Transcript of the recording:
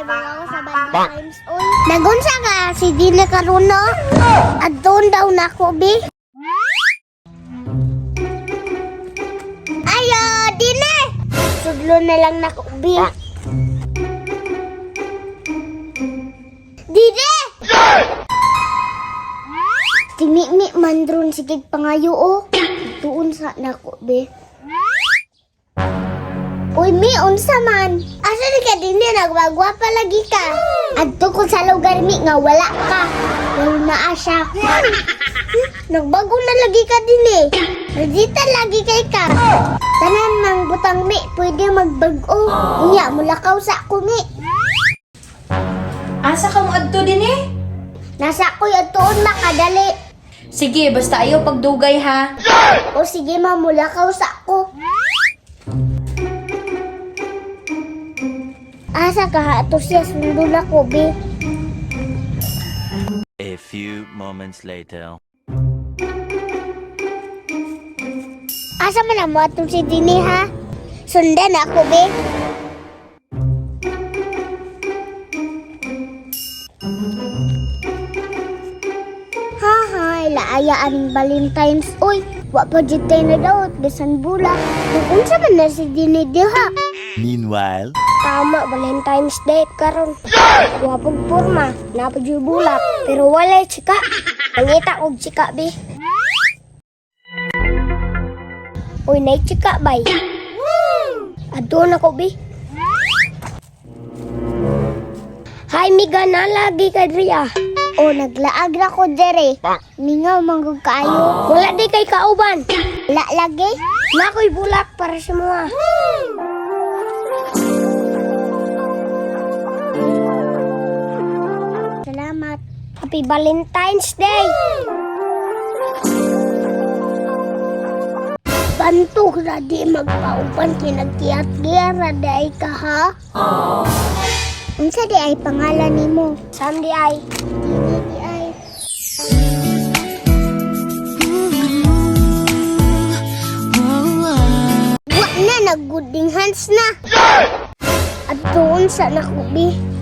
Kay ako sa Valentine's oy. Nagunsa ka si Dina karon no? Adton daw nako bi. Ayo, Dina. Sudlo na lang nako bi. Dine! Timimi man dron sige pangayo oh. Tuon sa nako be. Uy, mi, unsa man? Asa ni ka dinhi nagwagwapa lagi ka? Adto ko sa lugar mi nga wala ka. Wala na asya. Nagbago na lagi ka dinhi. Redita lagi kay ka. Tanan mang butang mi, pwede magbag-o. Unya, mulakaw sa ako mi. Asa ka mo adto din eh? Nasa ako'y atuon makadali. Sige, basta ayaw pagdugay ha. O sige, mamulakaw sa ako. Asa ka ato siya sundo na ko, be. A few moments later. Asa man ang mo atong si Dini, ha? Sundan ako, be. Hahay, laaya aning Valentine's. Uy, wa pa jud tayo na daot, bisan bulak. Kung unsa man na si Dini diha. Meanwhile, Tama, Valentine's Day karon. Wapog porma, napod yung bulak, pero walay chika. Mangita og chika be. Uy, nay chika bay. Adto na ko be. Hi, Miga, nalagi ka diri ah. O, naglaag ra ko dere. Mingaw manggug kaayo. Wala di kay kauban. Wala lagi. Nakoy bulak para sa mga. Salamat. Happy Valentine's Day! Banto ra di magpauban kinagkiyat-giyara day ka ha? Unsa di ay pangalan nimo? Sam di ay. Dini di ay. Wa na nag-gooding hands na. At doon sa nakubi.